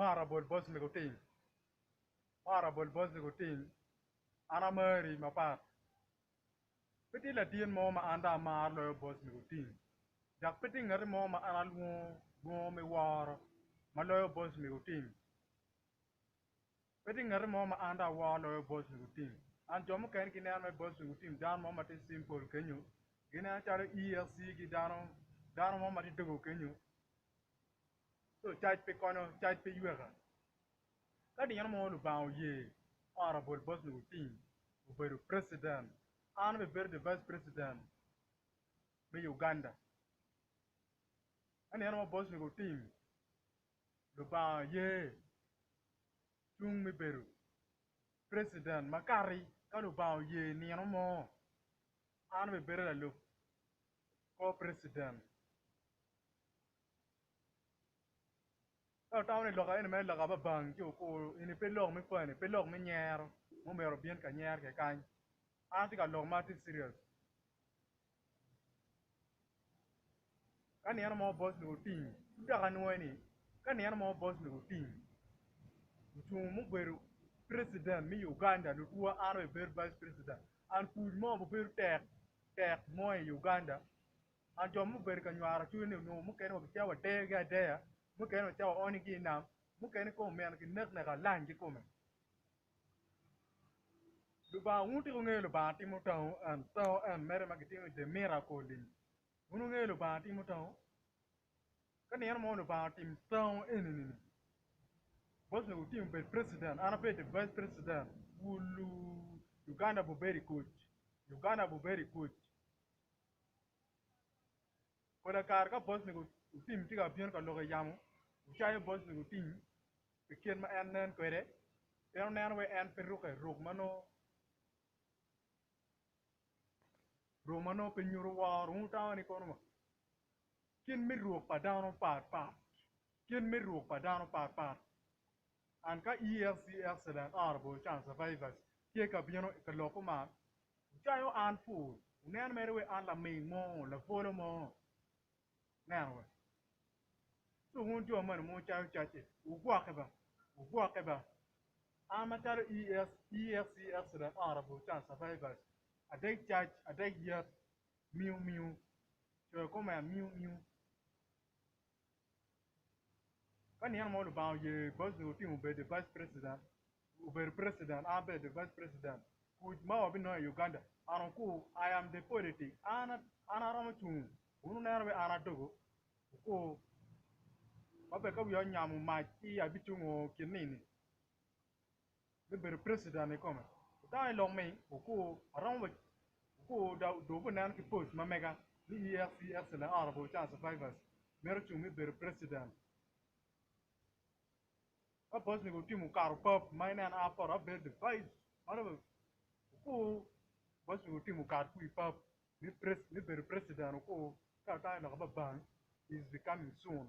Honourable Bosmic Otim, Honourable Bosmic Otim, an amari mapat. Pe tye latin mo ma an dong amaro loyo Bosmic Otim, dok pe tye ngati mo ma an alwongo lwongo me woro ma loyo Bosmic Otim. Pe tye ngati mo ma an dong aworo loyo Bosmic Otim. An jo mukene gineno mere Bosmic Otim dano mo ma tye simple kenyo, gineno calo EFC ki dano dano mo ma tye dogo kenyo. Co cac pe konyo, cac pe yweka. Ka nino mo Lubanga oye Honourable Bosmic Otim obedo president, an abibedo the vice president me Uganda. Ka nino mo Bosmic Otim Lubanga oye cung me bedo president ma kati ka Lubanga oye nino mo an abibedo lalub kor president. Ka wutamo ni lok eni mere lok ababang ci wukur eni pe lok me funny pe lok me nyero ma omyero obin ka nyero kwede kany an atye ka lok ma atye serious ka nino mo boss mego oting pud dok anwoyo ni ka nino mo boss mego oting ocung mubedo president me Uganda lutwa an aye bedo vice president and kuc mo obedo tek tek mo i Uganda. An jo mubedo ka nywaro cwiny ni onongo mukene wa kicako wadeyogi adeya, mukene wacako waonyogi i nam, mukene kong omyero kinek neka alany kikome. Lubanga, wun tika wungeyo Lubanga timo tango en, tango en mere ma gitimo i the miracle ni? Wun wungeyo Lubanga timo tango? Ka nino mo Lubanga otim tango eni-ni, Bosnia otim obed president, an abed the vice president, wulu Uganda bubedo i kuc, Uganda bubedo i kuc. Pola kare ka Bosnick Otim tye ka bino ka lok i yamo, ocayo Bosnick Otim pi kit ma en nen kwede pien oneno wai en pe rukke ruk ma nongo ruk ma nongo pe nyuto woro. Wun wutamo ni kono kit me ruk pa dano pat pat, kit me ruk pa dano pat pat and ka EFC Excellent Honourable Chan Survivors tye ka bino ka lok kuman Wucayo an pur, wuneno mere wai an laming mo, labwolo mo. Neno wa. Co wun jo moni ma wucayo cac-ci, wugwokke ba, wugwokke ba. An macalo ES, EFC Excellent Honourable Chan Survivors, adeg cac, adeg yet, miu miu, coyo comment miu miu. Ka nino mo Lubanga oye Bosnia otimo obedo vice president, obedo president, an abedo vice president, kuc ma wabinongo i Uganda, an okur, I am the politic, an an aromo cung, wun wuneno wai an adogo, okur, ma bene ka wiya onyamo mac ci abicungo kin nini me bedo president kikome, wutamo ni lok ming, okur, aromo okur dong wubineno ki post ma mega ni EFC Excellent Honourable Charles Survivors mito cung me bedo president. Ka Bosnick otimo okato pap ma ineno a poto abedo the vice ma dong okur Bosnick otimo okato ki wi pap me bedo president okur ka otang i loka pa bank is becoming soon.